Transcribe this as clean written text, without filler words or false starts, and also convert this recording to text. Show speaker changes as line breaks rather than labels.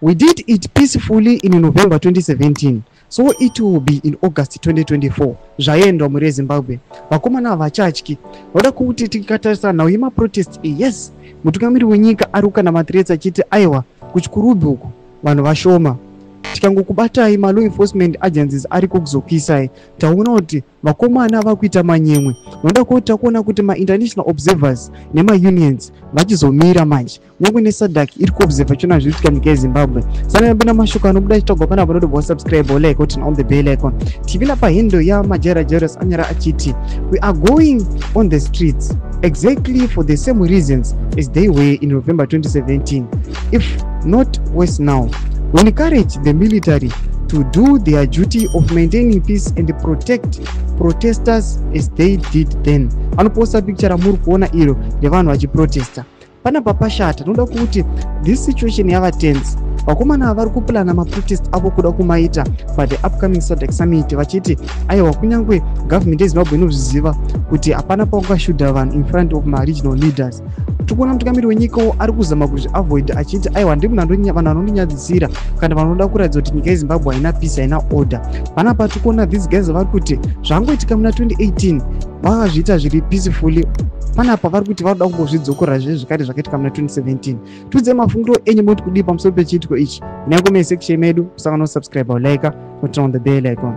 We did it peacefully in November 2017, so it will be in August 2024. Zvaendwa muri Zimbabwe. Vakomana havachatyi. Voda kuti tikatarisa nhau yemaprotest, yes, mutungamiri wenyika ari kukanda mathreats achiti aiwa, kuChikurubi uku vanhu vashoma, tikangokubatai, malaw enforcement agencies ariko kuzokuisai. Taona kuti vakomana vakuita manyemwe. Noda kuti takuona kuti mainternational observers nemaunions vachizomira manje, kunyange neSADC iri kuobserva chiona zviri kuitika munyika yeZimbabwe. Sanapinda mashoko anobuda achitaurwa panapa, nodobva wasubscribe, like, turn on the bell icon. Tivila pahandle yaMajaira Jairos anyara achiti, "We are going on the streets exactly for the same reasons as they were in November 2017, if not worse. Now we encourage the military to do their duty of maintaining peace and protect protesters as they did then." Anoposta picture ramuri kuona iro revanhu vachiprotesta panapa. Pashata. Tinoda kuti this situation yava tense. Vakomana vari kuplana maprotest avo kuda kumaita pathe upcoming SADC summit, vachiti aiwa, kunyange government yeZimbabwe inozviziva kuti hapana paungashudha vanhu in front of maregional leaders. Tikuona mutungamiri wenyikawo ari kuzama kuzviavoid achiti aiwa, ndi vanhu vanondinyadzisira kana vanoda kuratidza kuti nyika yeZimbabwe haina peace, haina order. Panapa tikuona these guys vari kuti zvangoitika muna 2018 vakazviita zviri peacefully. Panapa vari kuti vari kuda kungozvidzokorora zve zvakare zvakaitika muna 2017. Tiudze mafungiro enyu, moti kudii pamusoro pechiitiko ichi? Nyaya comment section medu. Musangano subscribe, like, turn on the bell icon.